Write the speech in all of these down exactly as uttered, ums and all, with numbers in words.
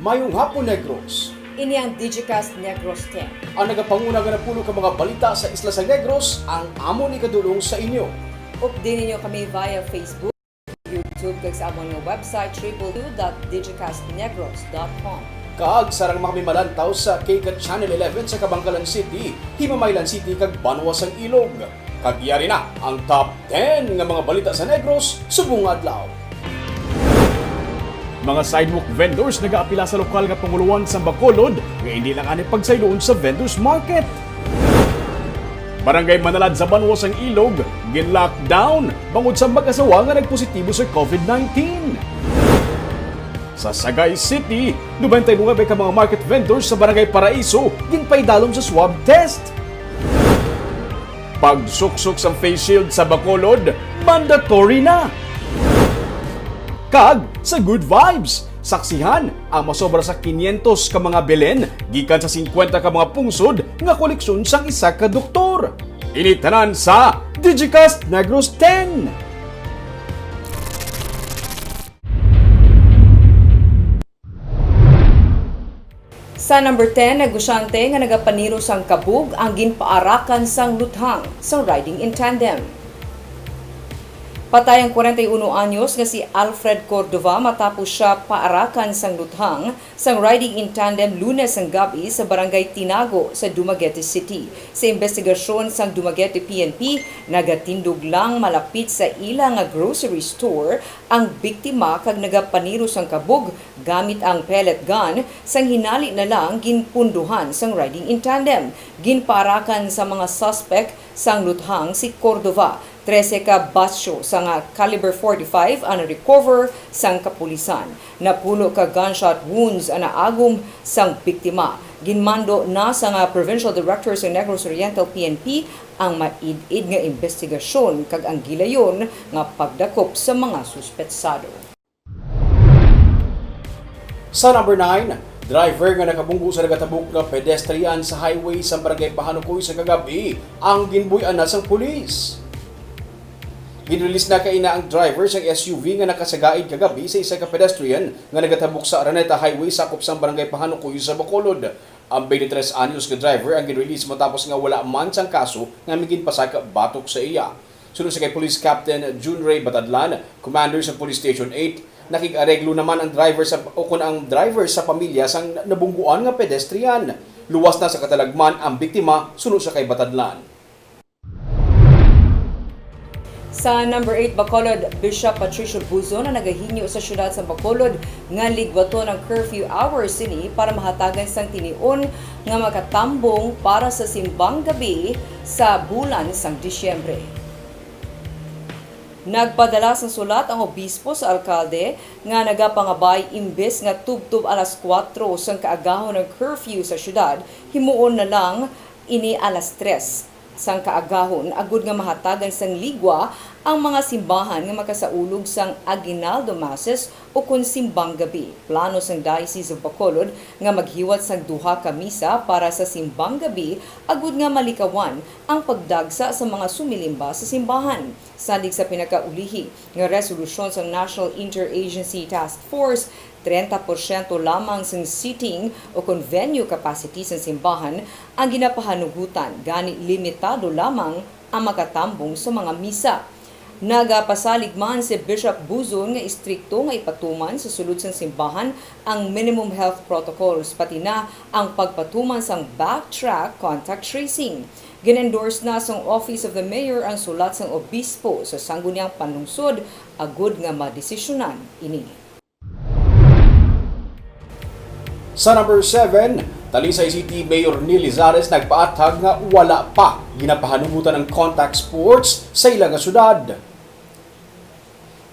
Mayong hapon, Negros. Ini ang Digicast Negros ten. Ang nagapanguna nga napulo ka mga balita sa isla sa Negros ang amon ikadulong sa inyo. Updi ninyo kami via Facebook, YouTube, kag sa amon nga website, triple w dot digicast negros dot com. Kag sarang man kami malantaw sa K K Channel eleven sa Kabankalan City, Himamaylan City, kag Banwa sang Ilog. Kag yari na ang top ten nga mga balita sa Negros subong nga adlaw. Mga sidewalk vendors nagaapila sa lokal nga panguloan sa Bacolod nga indi lang ani pagsayloon sa vendors market. Barangay Manalad sa Banwa sang Ilog, gin-lockdown bangod sa mag-asawa nga nagpositibo sa covid nineteen. Sa Sagay City, nobenta y nuebe ka mga market vendors sa Barangay Paraiso ginpaidalom sa swab test. Pagsuksok sang face shield sa Bacolod, mandatory na. Kag sa Good Vibes, saksihan ang masobra sa quinientos ka mga bilin gikan sa singkwenta ka mga pungsod nga koleksyon sang isa ka doktor. Ini tanan sa Digicast Negros ten. Sa number ten, negosyante nga nagapaniro sang kabug ang ginpaarakan sang luthang sang riding in tandem. Patay ang kwarenta y uno anyos nga si Alfred Cordova matapos sia paarakan sang luthang sang riding in tandem Lunes sang gab-i sa Barangay Tinago sa Dumaguete City. Sa imbestigasyon sang Dumaguete P N P, nagatindog lang malapit sa ila nga grocery store ang biktima kag nagapaniro sang kabug gamit ang pellet gun, sang hinali na lang ginpunduhan sang riding in tandem. Ginpaarakan sa mga suspect sang luthang si Cordova. Trese ka basyo sang caliber forty-five ang na-recover sang kapulisan. Napulo ka gunshot wounds ang naagom sang biktima. Ginmando na sang Provincial Director sa Negros Oriental P N P ang maid-id nga imbestigasyon kag ang gilayon nga pagdakop sa mga suspetsado. Sa number nine, driver nga nakabunggo sa nagatabok nga pedestrian sa highway sa Barangay Pahanukoy sa kagab-i ang ginbuy-an na sang pulis. Ginrelease na kaina ang driver sang S U V nga nakasagaid kagab-i sa isa ka pedestrian nga nagatabok sa Araneta Highway sakop sang Barangay Pahanukoy sa Bacolod. Ang twenty-three anyos nga driver ang ginrelease matapos nga wala man sang kaso nga may ginpasaka batok sa iya. Suno sa kay Police Captain June Ray Batadlan, commander sa Police Station eight, nakig-areglo naman ang driver sa, o kon ang driver sa pamilya sang nabungguan nga pedestrian. Luwas na sa katalagman ang biktima, suno sa kay Batadlan. Sa number eight, Bacolod, Bishop Patricio Buzon ang nagahinyo sa siyudad sa Bacolod nga ligwaton ang curfew hours sini para mahatagan sang tinion nga makatambong para sa simbang gabi sa bulan sang Disyembre. Nagpadala sang sulat ang obispo sa alkalde nga nagapangabay, imbes nga tubtob alas kuwatro sang kaagahon ang curfew sa siyudad, himuon na lang ini alas tres sang kaagahon, agud nga mahatagan sang ligwa ang mga simbahan nga makasaulog sang Aguinaldo Masses ukon simbang gabi. Plano sang Diocese of Bacolod nga maghiwat sang duha ka misa para sa simbang gabi, agud nga malikawan ang pagdagsa sa mga sumilimba sa simbahan. Salig sa pinakaulihi nga resolusyon sang National Interagency Task Force, treinta porsyento lamang sang seating o kon venue capacity sang simbahan ang ginapahanugutan, gani limitado lamang ang makatambong sa mga misa. Nagapasalig man si Bishop Buzon nga istrikto nga ipatuman sa sulod sang simbahan ang minimum health protocols, pati na ang pagpatuman sang backtrack contact tracing. Gin-endorse na sang Office of the Mayor ang sulat sang obispo sa sangguniang panlungsod agud nga madesisyonan ini. Sa number seven, Talisay City Mayor Neil Lizares nagpaathag nga wala pa ginapahanugutan ang contact sports sa ila nga syudad.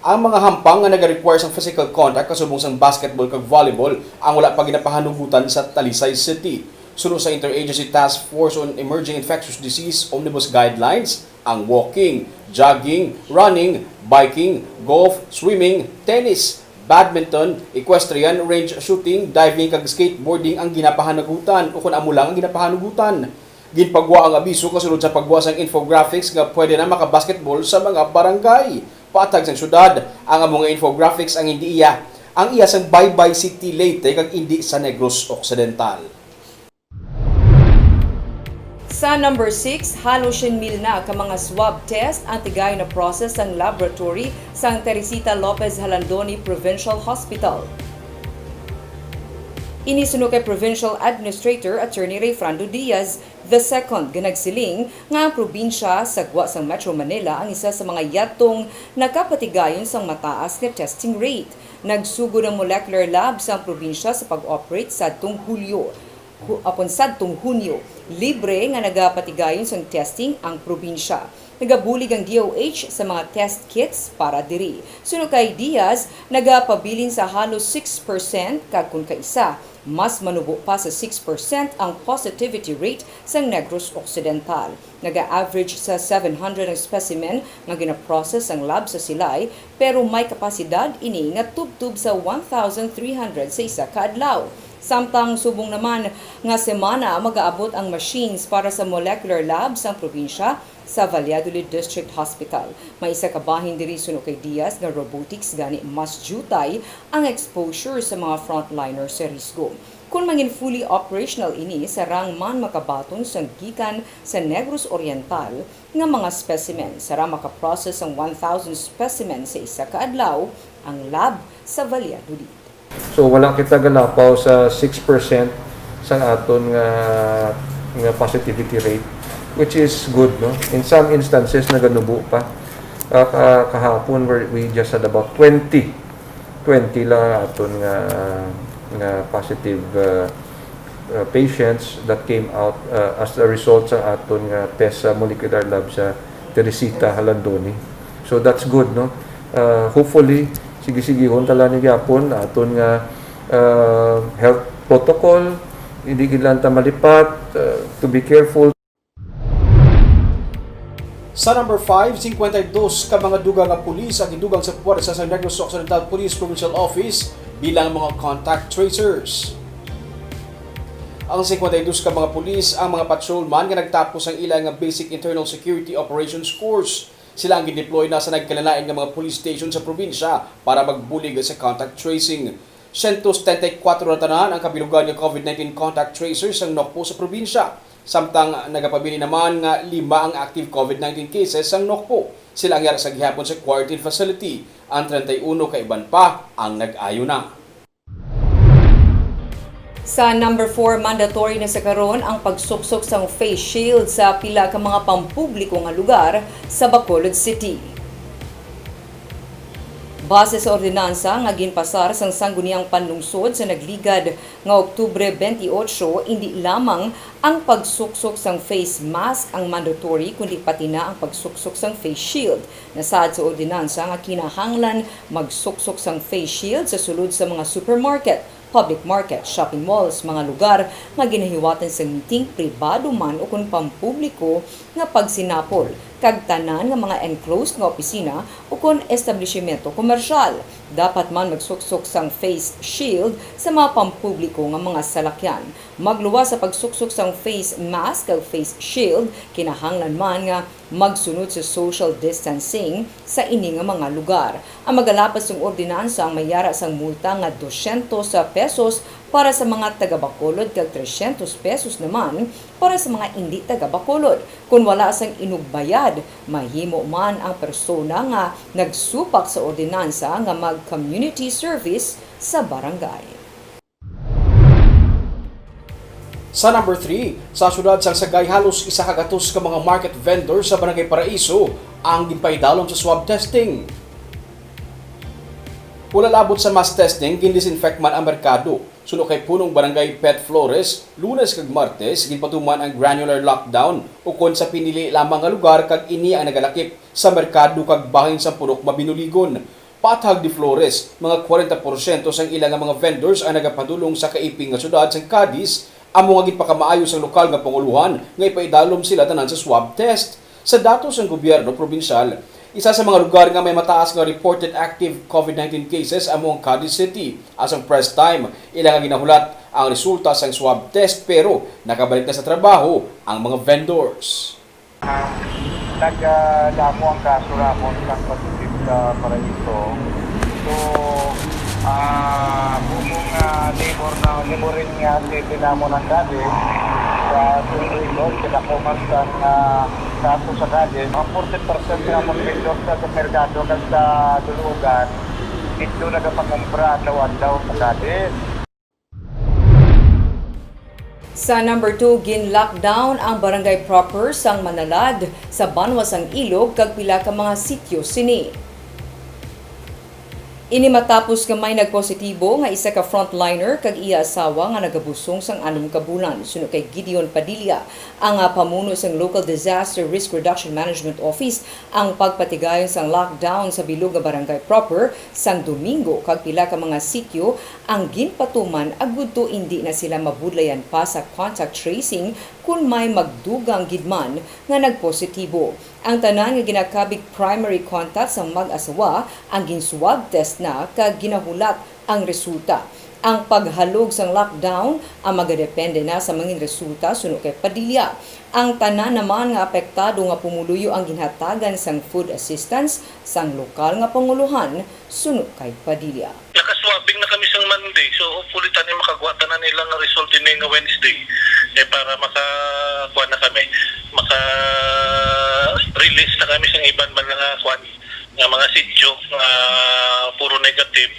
Ang mga hampang nga nagarequire sang physical contact kasubong sang basketball kag volleyball ang wala pa ginapahanugutan sa Talisay City. Suno sa Interagency Task Force on Emerging Infectious Disease Omnibus Guidelines, ang walking, jogging, running, biking, golf, swimming, tennis, badminton, equestrian, range shooting, diving, kag skateboarding ang ginapahanugutan o kon amo lang ang ginapahanugutan. Ginpagwa ang abiso kasulod sa pagwa sang infographics nga pwede na makabasketball sa mga barangay. Patag sang syudad, ang amo nga infographics ang hindi iya ang iya sang Baybay City, Leyte, kag indi sa Negros Occidental. Sa number six, halos siyam mil na ka mga swab test ang tigayon na process sang laboratory sang Teresita Lopez Jalandoni Provincial Hospital. Ini suno kay Provincial Administrator Attorney Rayfrando Diaz the second nga nagsiling nga ang probinsya sa gwa sang Metro Manila ang isa sa mga yadtong nakapatigayon sang mataas nga testing rate. Nagsugod ang molecular lab sang probinsya sa pag-operate sadtong Hulyo. Hu-, apon sadtong Hunyo, libre nga nagapatigayon sang testing ang probinsya. Nagabulig ang D O H sa mga test kits para diri. Suno kay Diaz, nagapabilin sa halos six percent kag kun kaisa, mas manubo pa sa six percent ang positivity rate sang Negros Occidental. Naga-average sa seven hundred ang specimen nga ginaprocess sang lab sa Silay, pero may kapasidad ini nga tubtob sa one thousand three hundred sa isa ka adlaw. Samtang subong naman nga semana, magaabot ang machines para sa molecular lab sang probinsya sa Valladolid District Hospital. May isa ka bahin diri suno kay Diaz nga robotics, gani mas diutay ang exposure sa mga frontliner sa risgo. Kon mangin fully operational ini, sarang man makabaton sang gikan sa Negros Oriental nga mga specimen. Sarang makaprocess sang one thousand specimen sa isa ka adlaw ang lab sa Valladolid. So wala kita galapaw sa six percent sang aton nga nga positivity rate, which is good, no? In some instances naganubo pa. Ah, ka- kahapon we we just had about twenty, twenty lang ang aton nga nga positive uh, uh, patients that came out uh, as a result sa aton nga test sa molecular lab sa Teresita Jalandoni. So that's good, no? Uh, hopefully, sige-sigihon ta lang ni gyapon aton nga uh, health protocol, hindi gid lang ta malipat, uh, to be careful. Sa number five, singkwenta y dos ka mga dugang nga pulis ang gidugang sa puwersa sa Negros Occidental Police Provincial Office bilang mga contact tracers. Ang singkwenta y dos ka mga pulis ang mga patrolman nga nagtapos ang ila nga Basic Internal Security Operations Course. Sila ang gindeploy na sa nagkalain-lain nga mga police station sa probinsya para magbulig sa contact tracing. Siyento setenta y kuwatro na tanan ang kabilugan nga COVID nineteen contact tracers sang Nocpo sa probinsya, samtang nagapabilin naman nga lima ang active COVID nineteen cases sang Nocpo. Sila ang yara sa gihapon sa quarantine facility. Ang treinta y uno ka iban pa ang nag-ayo na. Sa number four, mandatory na sa karon ang pagsuksok sang face shield sa pila ka mga pampubliko nga lugar sa Bacolod City. Base sa ordinansa nga ginpasar sang Sangguniang Panlungsod sa nagligad nga Oktubre twenty-eight, indi lamang ang pagsuksok sang face mask ang mandatory, kundi pati na ang pagsuksok sang face shield. Nasaad sa ordinansa nga kinahanglan magsuksok sang face shield sa sulod sa mga supermarket, public market, shopping malls, mga lugar nga ginahiwatan sang meeting, pribado man ukon pampubliko nga pagsinapol, kag tanan nga mga enclosed nga opisina ukon establisimento komersyal. Dapat man magsuksok sang face shield sa mga pampubliko nga mga salakyan. Magluwas sa pagsuksok sang face mask kag face shield, kinahanglan man nga magsunod sa social distancing sa ini nga mga lugar. Ang magalapas sang ordinansa ang may yara sang multa nga dosyentos pesos para sa mga taga-Bacolod kag tresyentos pesos naman para sa mga indi taga-Bacolod. Kon wala sang inugbayad, mahimo man ang persona nga nagsupak sa ordinansa nga mag-community service sa barangay. Sa number three, sa siyudad sang Sagay, halos isa ka gatos ka mga market vendor sa Barangay Paraiso ang ginpaidalom sa swab testing. Wala labot sa mass testing, gindisinfect man ang merkado. Suno kay Punong Barangay Pet Flores, Lunes kag Martes ginpatuman ang granular lockdown ukon sa pinili lamang nga lugar, kag ini ang nagalakip sa merkado kag bahin sang Purok Mabinuligon. Patag ni Flores, mga kwarenta porsyento sang ila nga mga vendors ang nagapadulong sa kaiping nga syudad sang Cadiz, amo nga ginpakamaayo sang lokal nga pangulohan nga ipaidalom sila tanan sa swab test. Sa datos sang gobyerno probinsyal, isa sa mga lugar nga may mataas nga reported active COVID nineteen cases amo ang Cadiz City. Asang press time, ila nga ginahulat ang resulta sang swab test, pero nakabalik na sa trabaho ang mga vendors. Nagdamo ang kaso namon kang positive sa Paraiso. So, Ah, bumo nga neighbor na, neighboring nga city namon ang Cadiz, sa Sunday Court, kinakuman sang, ah, kaso sa Cadiz. Mga forty percent namon vendor sa supermerkado kag sa Dulugan, dito nagapangumpra adlaw-adlaw sa Cadiz. Sa number two, gin-lockdown ang barangay proper sang Manalad sa banwa sang Ilog kag pila ka mga sityo sini. Ini matapos nga may nagpositibo nga isa ka frontliner kag iya asawa nga nagabusong sang anom ka bulan. Suno kay Gideon Padilla, ang, ah, pamuno sang Local Disaster Risk Reduction Management Office, ang pagpatigayon sang lockdown sa bilog nga barangay proper sang Domingo kag pila ka mga sityo ang ginpatuman agud to indi na sila mabudlayan pa sa contact tracing kon may magdugang gid man nga nagpositibo. Ang tanan nga ginakabig primary contact sang mag-asawa ang gin-swab test na kag ginahulat ang resulta. Ang paghalog sang lockdown ang magadepende na sa mangin resulta, suno kay Padilla. Ang tanan naman nga apektado nga pumuluyo ang ginhatagan sang food assistance sang lokal nga pangulohan, suno kay Padilla. Nakaswabbing na kami sang Monday, so hopefully tani makagwa tanan nila nga result ini nga Wednesday. Eh, para maka kuan na kami, maka release na kami sang iban man nga kuan, nga mga sityo nga puro negative.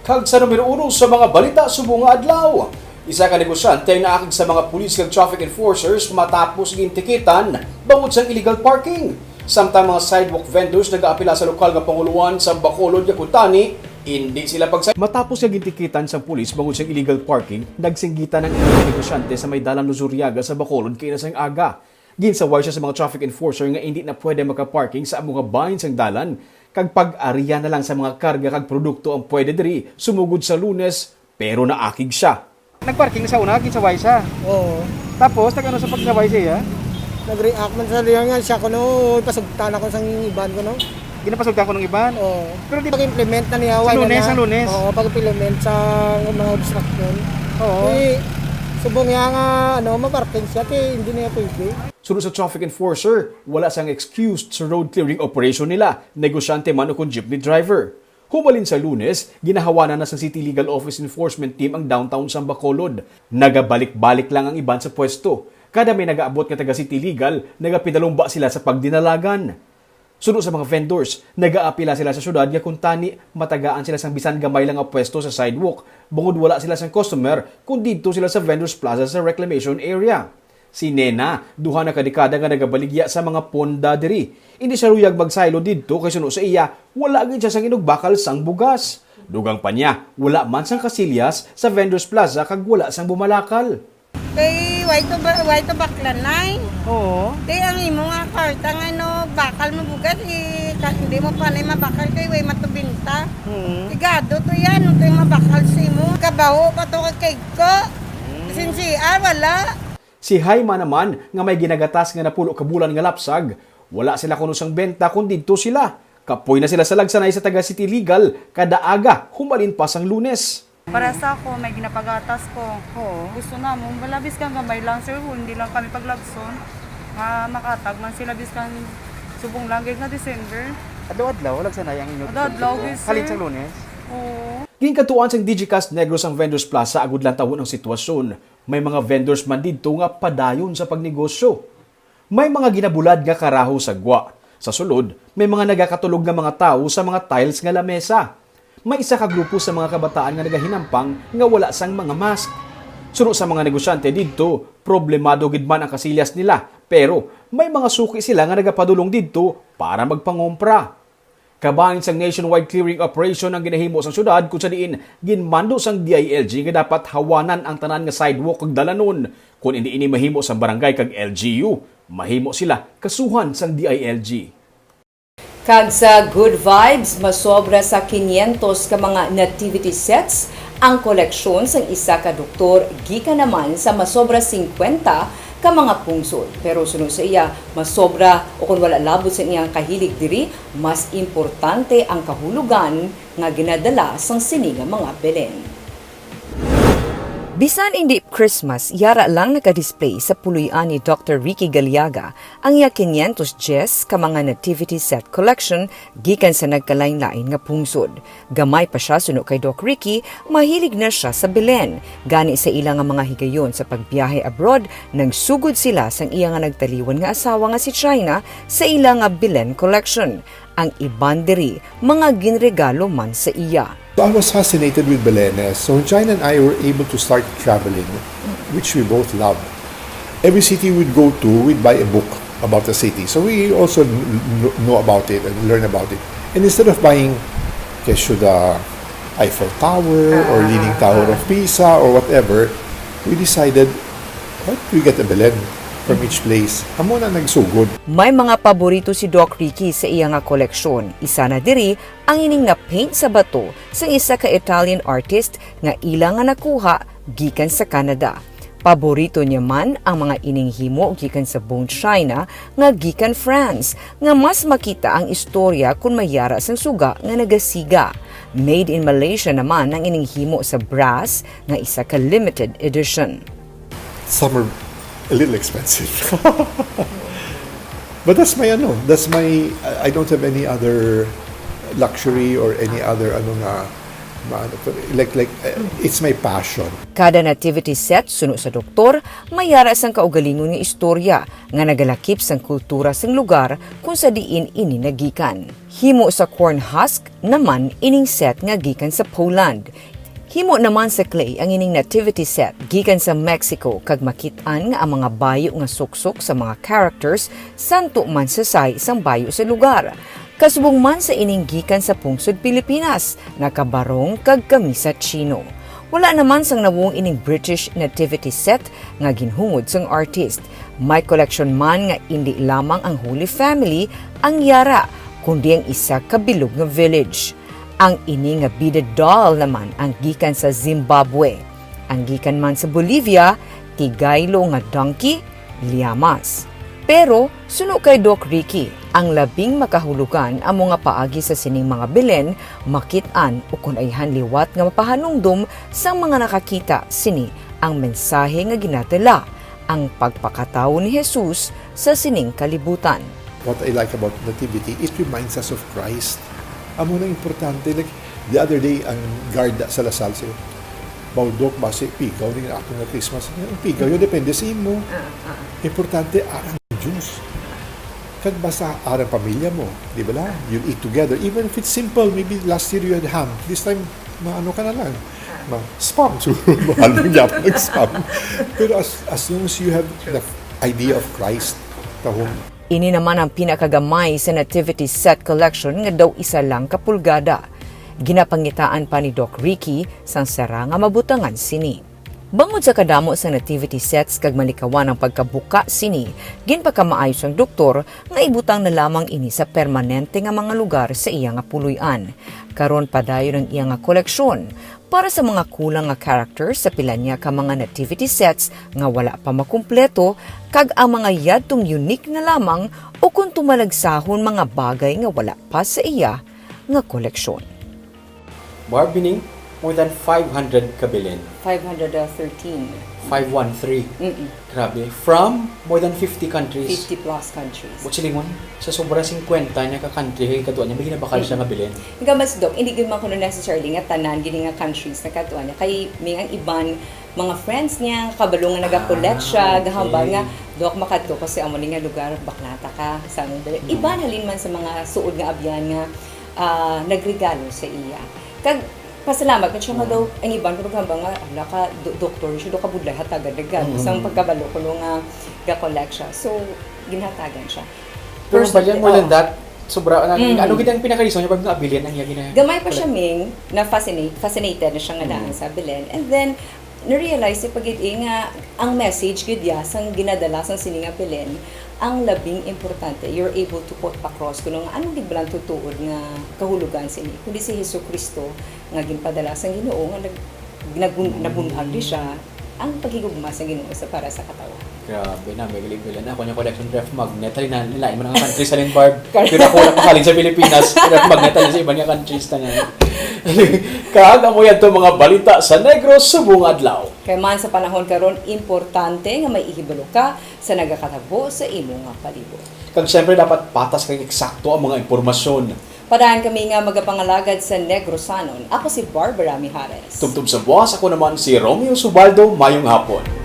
Kag sa numero uno sa mga balita subong nga adlaw, isa ka negosyante ang naakig sa mga pulis kag traffic enforcers matapos gintikitan bangod sang illegal parking. Samtang mga sidewalk vendors nagaapila sa lokal nga panguloan sa Bacolod nga kuntani, indi sila pagsa- Matapos nga gintikitan sang pulis bangod sang illegal parking, nagsinggitan ang isa ka negosyante sa may dalan Luzuriaga sa Bacolod kaina sang aga. Ginsaway siya sa mga traffic enforcer nga indi na pwede makaparking sa amo nga bahin sang dalan kag pag-ariya na lang sa mga karga kag produkto ang pwede diri sumugod sa Lunes, pero naakig siya. Nagparking sa una, ginsaway siya. Oo. Tapos, nag-ano sa pagsaway siya? Nag-react man sa liyan nga siya kuno, pasugtan ako sang iban kuno. Ginapasultan ko ng iban. Oo. Pero di Pag-implement na niya, Sa wala Lunes, na. sa Lunes. Oo, pag-implement sa mga obstruction. Oo. Eh, subong niya nga, ano, maparking siya, ti hindi niya pwede. Sunod sa traffic enforcer, wala sang excuse sa road clearing operation nila, negosyante man o kung jeepney driver. Humalin sa Lunes, ginahawanan na sa City Legal Office Enforcement Team ang downtown sang Bacolod. Nagabalik-balik lang ang iban sa pwesto. Kada may nagaabot nga taga City Legal, nagapidalumba sila sa pagdinalagan. Suno sa mga vendors, nagaapila sila sa syudad nga kuntani matagaan sila sang bisan gamay lang nga pwesto sa sidewalk, bangod wala sila sang customer kon didto sila sa vendors plaza sa reclamation area. Si Nena, duha na ka dekada nga nagabaligya sa mga ponda diri. Indi siya luyag magsaylo didto kay suno sa iya, wala gid siya sang inugbakal sang bugas. Dugang pa niya, wala man sang kasilyas sa vendors plaza kag wala sang bumalakal. Kay way to ba, way to baklan, nay. Oo. Kay ang imo nga karta nga no bakal mo bugas, eh, ka, hindi mo pa na mabakal kay way matubinta. Hmm. Igado to yan, ito yung mabakal sa imo. Kabaho pa to kay ko. Sinsiar, wala. Si Jaima naman nga may ginagatas nga napulo ka bulan nga lapsag, wala sila kuno sang benta kon didto sila. Kapoy na sila sa lagsanay sa taga City Legal kada aga humalin pa sang Lunes. Para sa ako, may ginapagatas ko. Oo. Gusto namon, wala biskan gamay lang, sir, kung hindi lang kami paglagson. Nga makatag man sila biskan subong lang gid nga December. Adlaw-adlaw, lagsanay ang inyo. Adlaw-adlaw, gid, sir. Halin sang Lunes. Oo. Ginkadtuan sang Digicast Negros ang Vendors Plaza agud lantawon ang sitwasyon. May mga vendors man didto nga padayon sa pagnegosyo. May mga ginabulad nga karaho sa gwa. Sa sulod, may mga nagakatulog nga mga tawo sa mga tiles nga lamesa. May isa ka grupo sa mga kabataan nga nagahinampang nga wala sang mga mask. Suno sa mga negosyante didto, problemado gid man ang kasilyas nila, pero may mga suki sila nga nagapadulong didto para magpangompra. Kabahin sang nationwide clearing operation ang ginahimo sang syudad, kung sa diin ginmando sang D I L G nga dapat hawanan ang tanan nga sidewalk kag dalanon. Kon indi ini mahimo sang barangay kag L G U, mahimo sila kasuhan sang D I L G. Kag sa Good Vibes, masobra sa kinyentos ka mga nativity sets ang koleksyon sang isa ka doktor, gikan naman sa masobra singkwenta ka mga pungsod. Pero suno sa iya, masobra o kon wala labot sa iyang kahilig diri, mas importante ang kahulogan nga ginadala sang sini nga mga belen. Bisan indi Christmas, yara lang naka-display sa puloy-an ni Doctor Ricky Galiaga ang iya quinientos diyes ka mga nativity set collection gikan sa nagkalain-lain nga pungsod. Gamay pa sia suno kay Doc Ricky, mahilig na sia sa Belen. Gani sa ila nga mga higayon sa pagbiyahe abroad, nagsugod sila sang iya nga nagtaliwan nga asawa nga si China sa ila nga Belen collection. Ang iban diri, mga ginregalo man sa iya. So I was fascinated with Belenes. So when China and I were able to start traveling, which we both love, every city we'd go to, we'd buy a book about the city. So we also kn- kn- know about it and learn about it. And instead of buying, kesyo, the Eiffel Tower or Leaning Tower of Pisa or whatever, we decided, what we get a Belen from each place. Amo na nagsugod. May mga paborito si Doc Ricky sa iya nga koleksyon. Isa na diri ang ining na-paint sa bato sang isa ka Italian artist nga ila nga nakuha gikan sa Canada. Paborito niya man ang mga ining himo gikan sa bone china nga gikan France, nga mas makita ang istorya kon may yara sang suga nga nagasiga. Made in Malaysia naman ang ining himo sa brass nga isa ka limited edition. Some are a little expensive. But that's my ano, that's my, I I don't have any other luxury or any other ano nga, ma- ano, like, like, uh, it's my passion. Kada nativity set, suno sa doktor, may yara sang kaugalingon nga istorya nga nagalakip sang kultura sang lugar kung sa diin ini nagikan. Himo sa corn husk naman ining set nga gikan sa Poland. Himo naman sa clay ang ining nativity set gikan sa Mexico, kag makit-an nga ang mga bayo nga suksok sa mga characters santo man sa sahi sang bayo sa lugar. Kasubong man sa ining gikan sa pungsod Pilipinas, nakabarong kag kamisa Chino. Wala naman sang nawong ining British nativity set nga ginhungod sang artist. May koleksyon man nga indi lamang ang Holy Family ang yara, kundi ang isa ka bilog nga village. Ang ini nga beaded doll naman ang gikan sa Zimbabwe. Ang gikan man sa Bolivia, tigaylo nga donkey, liamas. Pero, suno kay Doc Ricky, ang labing makahulugan amo nga paagi sa sining mga Belen, makit-an ukon ayhan liwat nga mapahanumdom sang mga nakakita sini ang mensahe nga ginadala, ang pagpakatawo ni Jesus sa sining kalibutan. What I like about Nativity, it reminds us of Christ. Amo na importante. Like, the other day, ang guard sa La Salle, say, "Baw, Doc, basi pigaw ni ako nga Christmas." Ang pigaw yun, depende sa imo. Importante, arang Diyos. Kag basta arang pamilya mo, di ba la? You eat together. Even if it's simple, maybe last year you had ham. This time, maano ka na lang. Ma spam. So, mahal mo niya mag spam. Pero as, as long as you have the idea of Christ, tahong Ini naman ang pinakagamay sa nativity set collection nga daw isa lang ka pulgada. Ginapangitaan pa ni Doc Ricky sang sara nga mabutangan sini. Bangod sa kadamo sa nativity sets kag malikawan ang pagkabuka sini, ginpakamaayo sang doktor nga ibutang na lamang ini sa permanente nga mga lugar sa iya nga puloy-an. Karon padayon ang iya nga koleksyon. Para sa mga kulang nga characters sa pila niya ka mga nativity sets nga wala pa makumpleto, kag ang mga yadtong unique na lamang ukon tumalagsahon mga bagay nga wala pa sa iya nga koleksyon. Barbining, more than five hundred ka bilin. Five hundred thirteen. Five one three. Mm-mm. Grabe. From more than fifty countries. Fifty plus countries. Buot silingon, sa sobra singkwenta niya ka country, kay kadua niya, may ginabakal siya nga bilin. Nga mas, Dok, hindi gyud man kuno necessarily nga tanan gini nga countries na kadua niya. Kay may ang iban mga friends niya, kabalo nga nagakolek siya, Ah, gahambal okay. Nga, "Dok, makadto ko sa amo ni nga lugar, bakla ta ka." Sa among dali. Iban halin man sa mga suod nga abyan nga ah, nagregalo sa iya. Kag pasalamat man siya nga daw, ang iban ko naghambal nga, "Ala ka, do- doktor siya, do kabudlay, hatagan regalo." Sa pagkabalo ko no nga ga-collect siya. So, ginhatagan siya. Pero Pero ba yan, more than oo. that, sobra na, Mm. Ano gid ang pinakareason niya pag nga bilin ang iya gina- Gamay pa siya, Ming, na-fascinate, fascinated na siya nga daan sa Belen. And then, na-realize niya pag eh, nga ang message gid ya sang ginadala sang sini nga Belen, ang labing importante, you're able to put across kuno nga ano gid ba lang tutuod nga kahulugan sini, kundi si Jesu-Cristo nga ginpadala sang Ginoo nga nag, nagun, nabun-ag di siya ang paghigugma sa Ginoo sa para sa katawhan. Grabe na, may galing bilin. Ako niya collection ref magnet. Halin na, nilain mo na nga countries, halin, Barb. Pero ako wala kahalin sa Pilipinas. Ref magnet, halin sa iban nga countries na nga. Kag amo yadto mga balita sa Negros subong adlaw. Kay man sa panahon karon, importante nga may ihibalo ka sa nagakatabo sa imo nga palibot. Kag siyempre, dapat patas kag eksakto ang mga impormasyon. Padayon kami nga magapangalagad sa Negrosanon. Ako si Barbara Mijares. Tubtob sa buwas, ako naman si Romeo Subaldo. Mayong hapon.